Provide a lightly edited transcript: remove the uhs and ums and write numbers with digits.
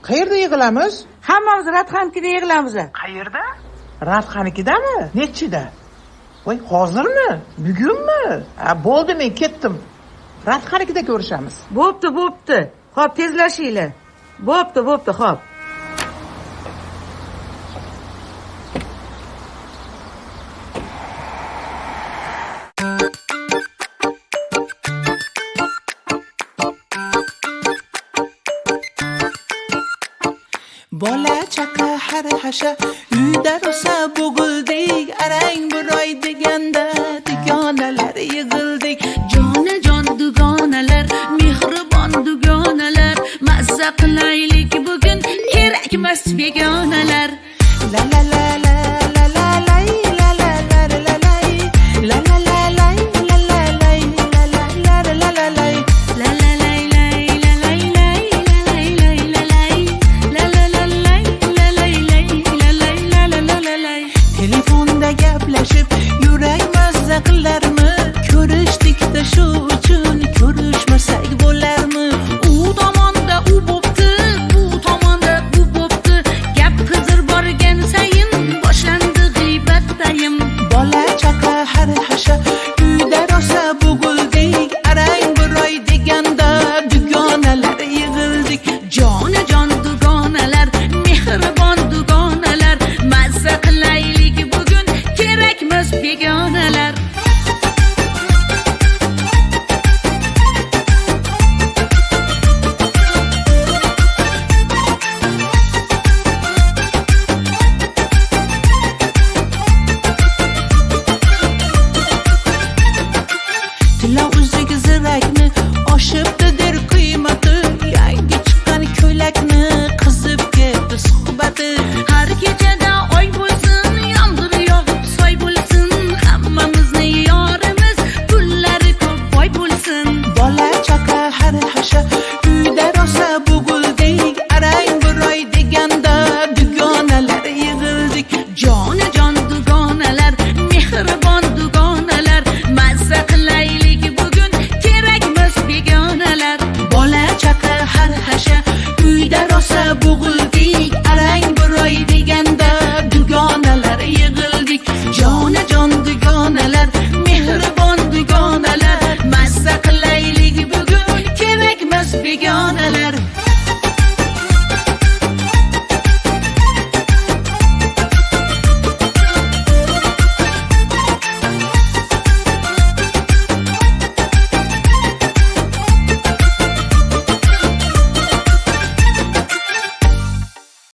Qayerda yig'ilamiz? Hammamiz Radxanikida yig'ilamiz. Qayerda? Radxanikidami? Nechida? Voy, hozirmi? Bugunmi? Ha, bo'ldi, men ketdim. Radxanikida ko'rishamiz. Bo'pti, bo'pti. Xo'p, tezlashinglar. Bo'pti, bo'pti, xo'p. Bola chaqa har hasha uyda rosa bo'g'ildik, arang bir oy deganda dugonalar yig'ildik. Jonajon dugonalar, mehribon dugonalar, mazza qilaylik bugun, kerakmas begonalar. La la la la la la lay, la la la la lay, la la la lay, la la lay, la la la la la lay. La la lay lay la lay lay la lay lay la lay la la la lay la lay lay la lay la la la la lay. Telefonda gaplashib yurak mazza qilarmi? Ko'rishdikda shu uchun ko'rishmasak bo'larmi? U tomonda u bo'pti, bu tomonda bu bo'pti, gap qidir borgan sayin boshlandi g'iybat tayim. Bola chaqa har hasha uyda rosa bo'g'ildik, arang bir oy deganda dugonalar yig'ildik. Jonajon dugonalar, mehribon dugonalar, mazza qilaylik bugun, kerakmas begonalar. Tilla uzuk zirakni oshibdi der qiymati, yangi chiqqan ko'ylakni qizib ketdi suhbati. Har kechada oy bo'lsin, yomg'ir yog'ib soy bo'lsin, hammamizni yorimiz pullari ko'p boy bo'lsin. Bola chaqa har hasha uyda rosa bo'g'ildik, arang bir oy deganda dugonalar yig'ildik. Jonajon dugonalar, mehribon dugonalar, mazza qilaylik bugun, kerakmas begonalar. Bola chaqa har hasha uyda rosa bo'g'ildik.